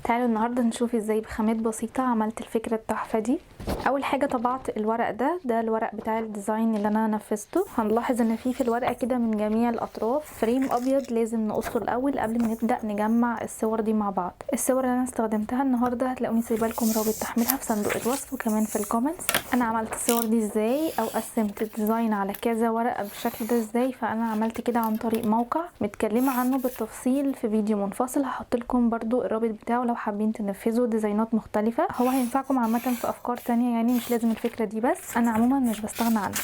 تعالوا النهارده نشوف ازاي بخامات بسيطة عملت الفكرة التحفة دي. اول حاجة طبعت الورق ده الورق بتاع ال design اللي انا نفذته. هنلاحظ ان في الورقة كده من جميع الاطراف frame ابيض، لازم نقصه الاول قبل ما نبدا نجمع الصور دي مع بعض. الصور اللي انا استخدمتها النهارده هتلاقوني سايبه لكم رابط تحميلها في صندوق الوصف وكمان في ال comments. انا عملت الصور دي ازاي او قسمت ال design على كذا ورقة بالشكل ده ازاي، فانا عملت كده عن طريق موقع متكلمه عنه بالتفصيل في فيديو منفصل، هحط لكم برده الرابط بتاعه لو حابين تنفذوا ديزاينات مختلفة. هو هينفعكم عامة في افكار تانية، يعني مش لازم الفكرة دي بس، انا عموما مش بستغنى عنها.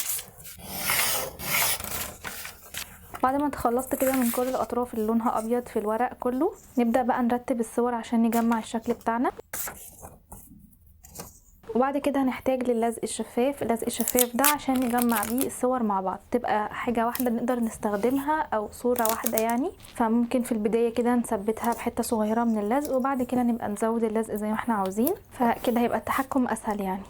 بعد ما اتخلصت كده من كل الاطراف اللي لونها ابيض في الورق كله، نبدا بقى نرتب الصور عشان نجمع الشكل بتاعنا. وبعد كده هنحتاج للزق الشفاف. اللزق الشفاف ده عشان نجمع بيه الصور مع بعض، تبقى حاجة واحدة نقدر نستخدمها او صورة واحدة يعني. فممكن في البداية كده نثبتها بحتة صغيرة من اللزق، وبعد كده نبقى نزود اللزق زي ما احنا عاوزين، فكده هيبقى التحكم اسهل يعني.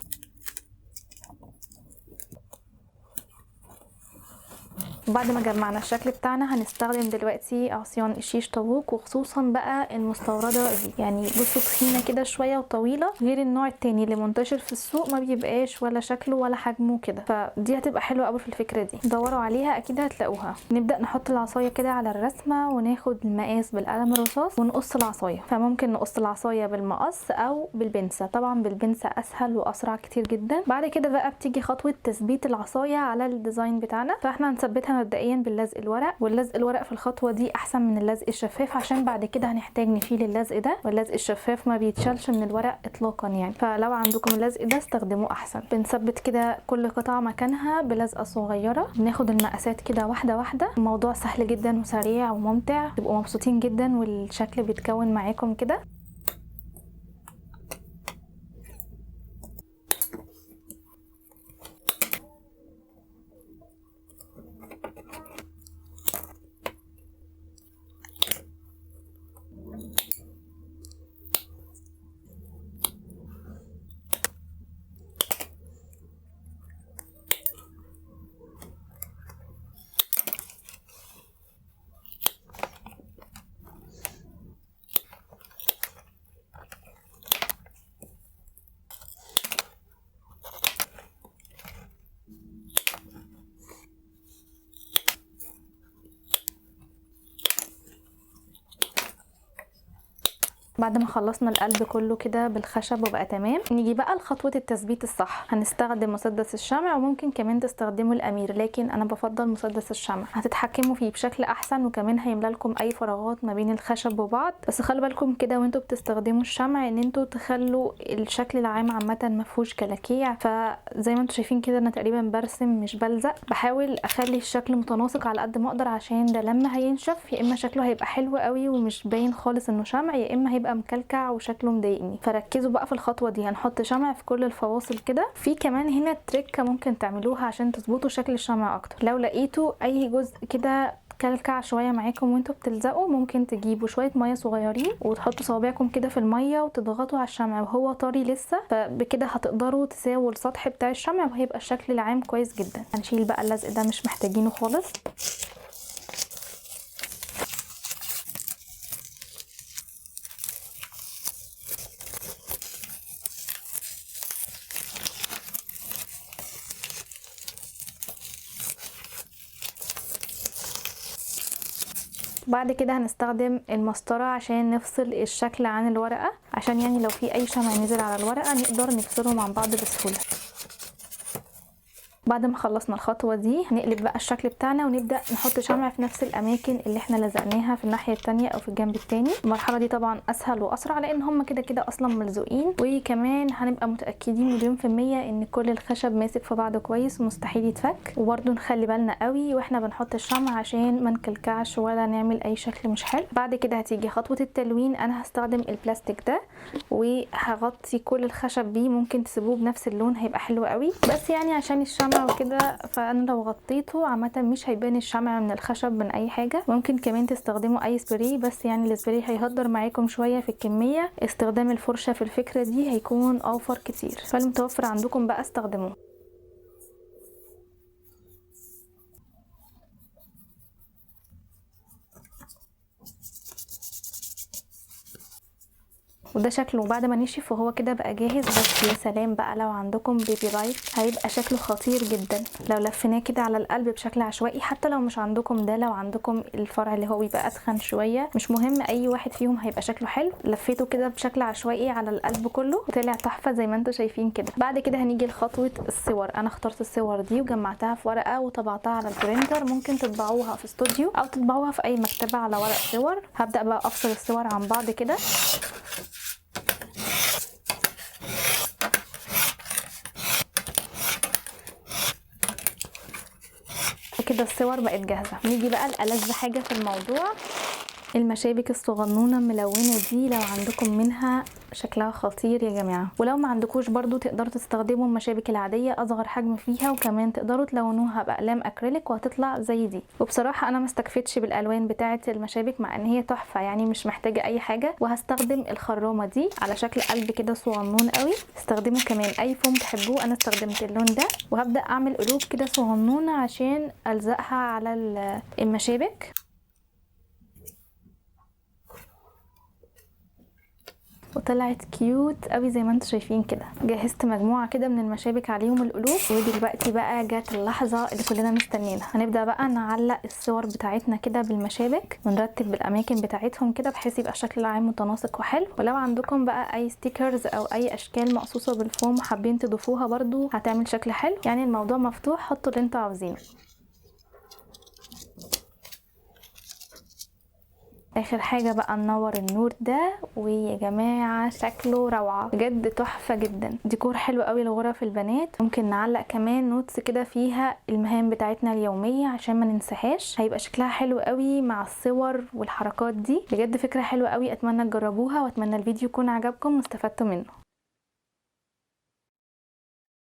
بعد ما جمعنا الشكل بتاعنا هنستخدم دلوقتي عصيان الشيش طاووق، وخصوصا بقى المستورده دي، يعني بصوا تخينة كده شوية وطويلة، غير النوع التاني اللي منتشر في السوق ما بيبقاش ولا شكله ولا حجمه كده، فدي هتبقى حلوة قوي في الفكرة دي، دوروا عليها اكيد هتلاقوها. نبدا نحط العصاية كده على الرسمة وناخد المقاس بالقلم الرصاص ونقص العصاية. فممكن نقص العصاية بالمقص او بالبنسه، طبعا بالبنسه اسهل واسرع كتير جدا. بعد كده بقى بتيجي خطوة تثبيت العصاية على ال design بتاعنا، فاحنا هنثبتها مبدئيا باللزق الورق، واللزق الورق في الخطوة دي احسن من اللزق الشفاف عشان بعد كده هنحتاج نشيل اللزق ده، واللزق الشفاف ما بيتشالش من الورق اطلاقا يعني، فلو عندكم اللزق ده استخدموه احسن. بنثبت كده كل قطعه مكانها بلزقه صغيرة، بناخد المقاسات كده واحدة واحدة. الموضوع سهل جدا وسريع وممتع، تبقوا مبسوطين جدا والشكل بيتكون معاكم كده. بعد ما خلصنا القلب كله كده بالخشب وبقى تمام، نيجي بقى لخطوة التثبيت الصح. هنستخدم مسدس الشمع، وممكن كمان تستخدموا الامير، لكن انا بفضل مسدس الشمع، هتتحكموا فيه بشكل احسن، وكمان هيملى لكم اي فراغات ما بين الخشب وبعض. بس خلوا بالكم كده وانتوا بتستخدموا الشمع ان انتوا تخلوا الشكل العام عامة ما فيهوش كلاكيع. فزي ما انتوا شايفين كده انا تقريبا برسم مش بلزق، بحاول اخلي الشكل متناسق على قد ما اقدر، عشان ده لما هينشف يا اما شكله هيبقى حلو قوي ومش باين خالص انه شمع، يا اما هيبقى مكلكع وشكله مضايقني. فركزوا بقى في الخطوة دي، هنحط شمع في كل الفواصل كده. في كمان هنا تريكه ممكن تعملوها عشان تظبطوا شكل الشمع اكتر، لو لقيتوا اي جزء كده كلكع شوية معاكم وانتوا بتلزقوا، ممكن تجيبوا شوية مية صغيرين وتحطوا صوابعكم كده في المية وتضغطوا على الشمع وهو طري لسه، فبكده هتقدروا تساووا السطح بتاع الشمع وهيبقى الشكل العام كويس جدا. هنشيل بقى اللزق ده مش محتاجينه خالص. بعد كده هنستخدم المسطرة عشان نفصل الشكل عن الورقة، عشان يعني لو في اي شمع نزل على الورقة نقدر نفصلهم عن بعض بسهولة. بعد ما خلصنا الخطوة دي هنقلب بقى الشكل بتاعنا ونبدأ نحط شمع في نفس الأماكن اللي احنا لزقناها في الناحية التانية أو في الجنب التاني. المرحلة دي طبعا أسهل وأسرع لأن هما كده كده أصلا ملزوقين، وكمان هنبقى متأكدين 100% إن كل الخشب ماسك في بعضه كويس ومستحيل يتفك. وبرده نخلي بالنا قوي واحنا بنحط الشمع عشان ما نكلكعش ولا نعمل أي شكل مش حلو. بعد كده هتيجي خطوة التلوين. أنا هستخدم البلاستيك ده وهغطي كل الخشب بيه، ممكن تسيبوه بنفس اللون هيبقى حلو قوي، بس يعني عشان الشمع وكده فانا لو غطيته عامة مش هيبان الشمع من الخشب من اي حاجة. ممكن كمان تستخدموا اي سبراي، بس يعني السبراي هيهدر معاكم شوية في الكمية، استخدام الفرشة في الفكرة دي هيكون اوفر كتير، فالمتوفر عندكم بقى استخدموه. وده شكله بعد ما نشف وهو كده بقى جاهز. بس يا سلام بقى لو عندكم baby light هيبقى شكله خطير جدا لو لفيناه كده على القلب بشكل عشوائي. حتى لو مش عندكم ده، لو عندكم الفرع اللي هو بيبقى اتخن شوية مش مهم، اي واحد فيهم هيبقى شكله حلو. لفيته كده بشكل عشوائي على القلب كله وطلع تحفة زي ما انتم شايفين كده. بعد كده هنيجي لخطوه الصور. انا اخترت الصور دي وجمعتها في ورقة وطبعتها على ال printer. ممكن تطبعوها في استوديو او تطبعوها في اي مكتبه على ورق صور. هبدا بقى افصل الصور عن بعض كده. كده الصور بقت جاهزة. نيجي بقى لألذ حاجة في الموضوع، المشابك الصغنونه الملونة دي. لو عندكم منها شكلها خطير يا جماعة، ولو ما عندكوش برضو تقدروا تستخدموا المشابك العادية اصغر حجم فيها، وكمان تقدروا تلونوها باقلام اكريليك وهتطلع زي دي. وبصراحة انا ما استكفيتش بالالوان بتاعه المشابك مع ان هي تحفة، يعني مش محتاجه اي حاجة. وهستخدم الخرومه دي على شكل قلب كده صغنون قوي. استخدموا كمان اي فوم تحبوه، انا استخدمت اللون ده. وهبدا اعمل قلوب كده صغنونه عشان الزقها على المشابك. وطلعت cute قوي زي ما انتم شايفين كده. جهزت مجموعة كده من المشابك عليهم القلوب. ودلوقتي بقى جت اللحظة اللي كلنا مستنيينها. هنبدا بقى نعلق الصور بتاعتنا كده بالمشابك ونرتب بالاماكن بتاعتهم كده بحيث يبقى الشكل العام متناسق وحلو. ولو عندكم بقى اي stickers او اي اشكال مقصوصة بالفوم حابين تضيفوها برضو هتعمل شكل حلو. يعني الموضوع مفتوح، حطوا اللي انتوا عاوزينه. اخر حاجة بقى ننور النور ده، ويا جماعة شكله روعه بجد، تحفة جدا. ديكور حلو قوي لغرف البنات. ممكن نعلق كمان notes كده فيها المهام بتاعتنا اليومية عشان ما ننساهاش، هيبقى شكلها حلو قوي مع الصور والحركات دي. بجد فكرة حلوة قوي، اتمنى تجربوها واتمنى الفيديو يكون عجبكم واستفدتوا منه.